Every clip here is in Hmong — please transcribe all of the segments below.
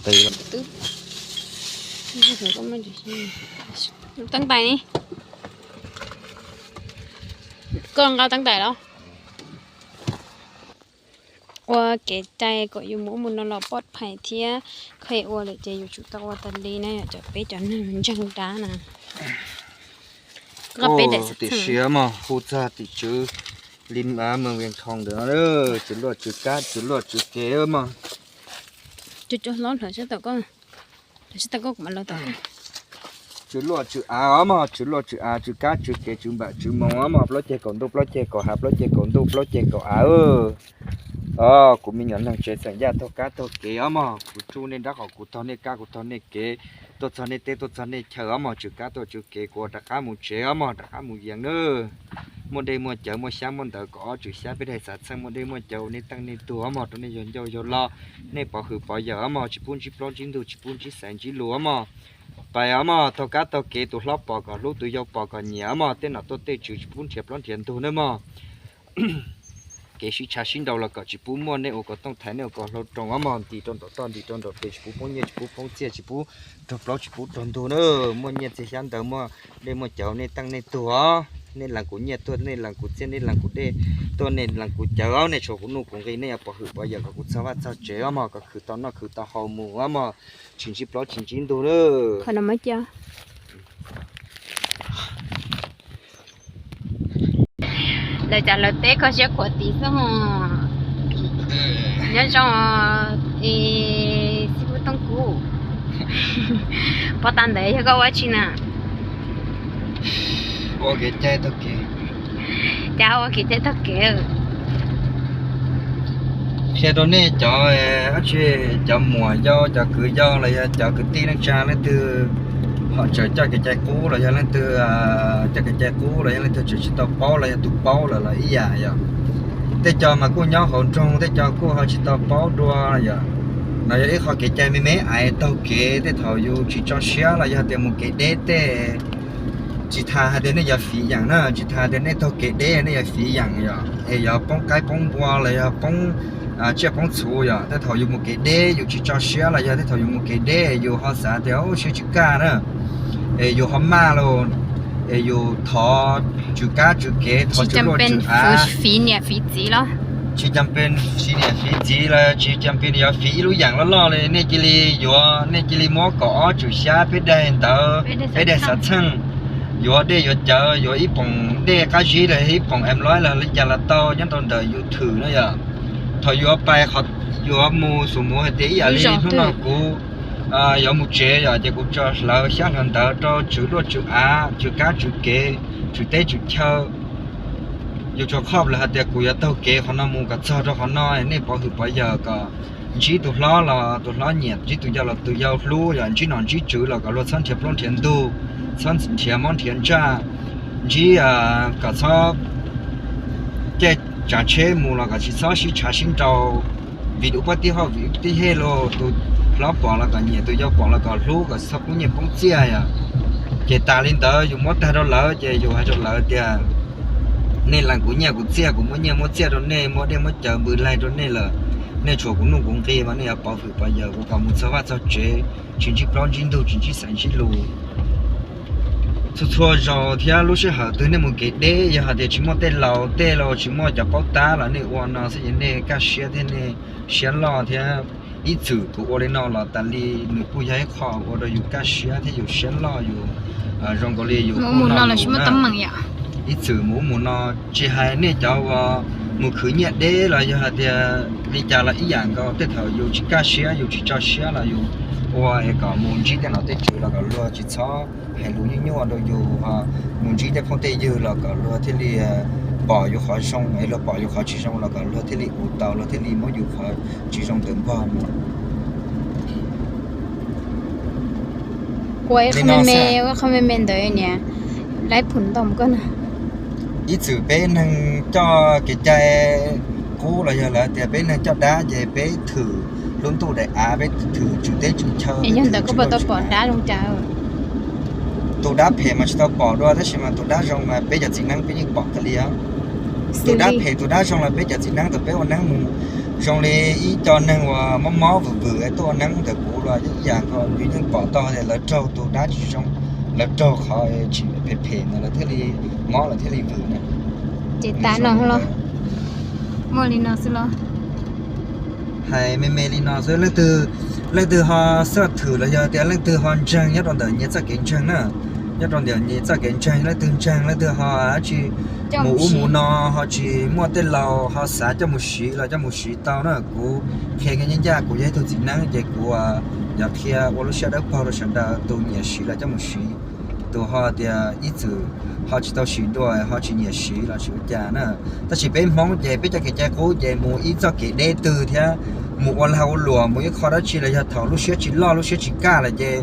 Twb, teeb tais ni, koj nqa teeb tais los? Ua kev cai kom yus mus ub mus no los pov phais thiab kho ua lawm ces yus tsum tau ua tas li na, yog cov peb cov neeg ntseeg dab na. Tim siav mog, hu txog tim tswv li Moos Vias Thoos ntawm no, tswv luaj tswv kab tswv luaj tswv kev mog. Tswv luaj tswv av os mog, tswv luaj tswv av, tswv kab tswv kev, tswv npam tswv moos os mog, plaub ceg kaum ntuj plaub ceg kaum hav plaub ceg kaum ntuj plaub ceg kaum av. Os, kuv me nyuam neeg tsev xeem Yaj taug kab taug kev os mog, kuv tsuj nej nrab qhov kuv taug nej kab kuv taug nej kev, tuaj txog nej teb tuaj txog nej chaw os mog, tswv kab tuaj tswv kev, kuv rov qab mus tsev os mog, rov qab mus yees nawb. Muaj dej muaj cawv muaj xyab muaj ntawv kom ob tswv xyab peb daig xav txheej, muaj dej muaj cawv ua nej teej nej tug os mog, rau nej yog ncauj yog lo, nej pov hwm pov yawm os mog, tsis pub ntsib plaub ntsib ntug, tsis pub ntsib xaiv ntsib lus os mog. Pais os mog, taug kab taug kev, tus hlob pom kom hlub, tus yau pom kom nyiam os mog, tej nom tuaj tej tswv tsis pub nrhiav plaub nrhiav ntug nawb mog. Kev sib tshav sib nraus los kom tsis pub muaj, nej ua kom tooj thaiv, nej ua kom hlau roos os mog, ntim rau nraum toj ntim rau nraum pem, tsis pub poob nyiaj tsis pub poob txiaj, tsis pub raug plaub tsis pub raug ntug na. Muaj nyiaj txiag xyab ntawv muaj dej muaj cawv nej teej nej tug os, nej lees kuv nyiaj tuaj nej lees kuv txiaj, nej lees kuv dej tuaj nej lees kuv cawv os, nej tshuav kuv nuj kuv nqi, nej yuav pov hwm pov yawm kom kuv txog vaj txog tsev os mog, kom khwv tau noj khwv tau haus mus os mog, tsis ntsib plaub tsis ntsib ntug na. Lawv cas lawv teb koj siab khuav tid xwb os. Nyob zoo es xib fwb Tooj Kub, pov tas ntawd yog koj ua tsi na? Ua kev cai taug kev. Cas ua kev cai taug kev? Qhia rau nej cov, cov muam yau cov kwv yau los yog cov kwv tij neej tsa leej twg ho tseem coj kev cai qub los yog leej twg cov kev cai qub los yog leej twg tseem tsis tau paub los yog tus paub lawm los ib yam yom. Tej co mas kuj nyob hauv nroog, tej co kuj ho tsis tau paub dua yom. No yog ib qho kev cai me me ais taug kev tej thaum yus tsis tso siab los yog tias mus kev deb tej, tsis tas hais tias nej yuav fiv yeem na, tsis tas tias nej taug kev deb nej yuav fiv yeem yom, es yuav poob qaib poob npua los yog poob tsiaj poob txhu yom. Tej thaum yus mus kev deb yus tsis tso siab los yog tej thaum yus mus kev deb yus ho xav tias siab tsis kaj na, es yus ho maj los, es yus thov tswv kab tswv kev, thov tswv luaj tswv av, tsis cas pes fiv niam fiv txiv los tsis cas pes yuav fiv ib lub yeem loj loj li, nej cia li yuav, nej cia li muab kaum ob tswm xyab peb daig ntawd, peb daig xav txheej, yuav dej yuav cawv, yuav ib poom dej qab zib los ib poom em loib los li cas los tau nyob rau ntawm yus thwm na yom. Thaum yuav pais, yuav mus xus mus hais tias ib yam li hnub no kuv yuav mus tsev yom, ces kuv tso hlawv xyab hlawv ntawv rau tswv luaj tswv av, tswv kab tswv kev, tswv teb tswv chaw. Yus tsuas khoj lawm hais tias kuv yuav taug kev qhov no mus kom txog rau qhov no, nej pov hwm pov yawm kom ntsib tus hlob los tus hlob nyiam, ntsib tus yau los tus yau hlub, yog ntsib nom ntsib tswv los kom luag txhob nrhiav plaub nrhiav ntug, txhob nrhiav mob nrhiav ntsaj, ntsib, kom txhob caij tsav tsheb mus los kom tsis txhob sib tshav sib nrau, vim ub pab tib hoj vim ub tib hej los tus hlob pom los kom nyiam, tus yau pom los kom hlub, kom txhob poob nyiaj poob txiaj yom. Ces tas li ntawd yus muab tag rau lawv ces yus hais rau lawv tias nej lees kuv nyiaj kuv txiaj, kuv muab nyiaj muab txiaj rau nej, muab dej muab cawv npws laig rau nej lawm, nej tshuav kuv nuj kuv nqi mas nej yuav pov hwm pov yawm kuv kom mus txog vaj txog tsev, tsis ntsib plaub ntsib ntug, tsis ntsib xaiv ntsib lus. Txhua txhua zaus thiab lub sij hawm twg nej mus kev deb, yog hais tias tsis muaj tej laus tej los tsis muaj cov paub tab los nej ua no xwb ces nej kaj siab thiab nej siab loj thiab. Ib txwm kuv ua li no los tas li nws kuj yog ib qho ua rau yus kaj siab thiab yus siab loj, yus zoo nkaus li yus mus ub mus no. Ib txwm mus ub mus no, tsis hais nej cov uas mus khwv nyiaj deb los yog hais tias li cas los ib yam nkaus, tej thaum yus tsis kaj siab yus tsis tso siab los yus ua es kom mus ntsib tej nom tej tswv los kom luag tsis txhob hais lus nyuaj nyuaj rau yus, mus ntsib tej phooj tej ywg los kom luag thiaj li pom yus qhov zoo, es luag pom yus qhov tsis zoo los kom luag thiaj li ua tau, luag thiaj li muab yus qhov tsis zoo ntawd npog mus. Ua ib qho me me, ua ib qho me me ntawd niam, laib phum ntoo koj na. Ib txwm peb neeg coj kev cai qub los yog lawv tias peb neeg coj dab ces peb thwm lub ntuj daim av, peb thwm tswv teb tswv chaw, yog ntawd koj puas tau pom dab zoo cas? Tus dab phem mas tsis tau pom dua, tab sis mas tus dab zoo mas peb cov txiv neeb peb yeej pom kiag li os. Tus dab phem tus dab zoo los peb cov txiv neeb tau peb ua neeb mus Zoo li ib co neeg uas mob mob vwm vwm tuaj ua neeb ntawm kuv los yeej ib yam nkaus, yus yeej pom tau tias lawv raug tus dab tsi zoo, lawv raug qhov tsis phem phem ntawd lawv thiaj li mob lawv thiaj li vwm na. Ces tas no los, muaj li no xwb los. Hais me me li no xwb, leej twg, leej twg ho xab thwm los yog tias leej twg ho ntseeg nyob rau ntawm nyias txoj kev ntseeg na, nyob rau ntawm nyias txoj kev ntseeg, leej twg ntseeg leej twg ho tsis mus ub mus no, ho tsis muaj tej laus ho xav coj mus siv los coj mus siv tau na. Kuv qhia ncaj ncaj, kuv yog ib tug txiv neeb ces kuv yuav qhia ua lub siab dawb paug rau sawv daws, tus nyiam siv los coj mus siv, tus ho tias ib txwm ho tsis tau siv dua ho tsis nyiam siv los tsis ua cas na. Tab sis peb Hmoob ces peb cov kev cai qub ces mus ib txoj kev deb twg thiab mus ua lag ua luam mus ib qho dab tsi los yog thaum lub siab tsis loj lub siab tsis kaj lawm ces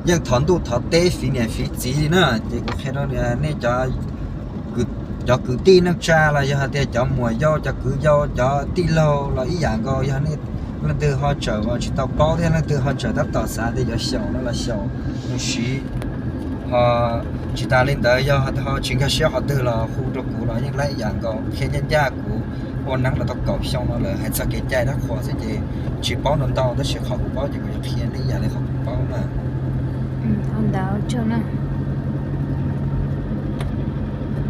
yeej thov ntuj thov teb fiv niam fiv txiv li na. Ces kuv qhia rau nej cov cov kwv tij neej tsa los yog hais tias cov muam yau, cov kwv yau, cov tij laug los ib yam nkaus, yog nej leej twg ho tseem tsis tau paub thiab leej twg ho tseem tab tom xav tias yuav xyaum no los xyaum mus siv. Ho tsis tas li ntawd, yog ho tsis nkag siab qhov twg los hu rau kuv los yeej laib ib yam nkaus. Qhia ncaj ncaj, kuv ua neeb los tau kaum xyoo no lawm, hais txog kev cai dab qhuas xwb ces tsis paub ntau ntau, tab sis qhov kuv paub ces kuv yuav qhia nej ib yam li qhov kuv paub na. Ntawd tso na.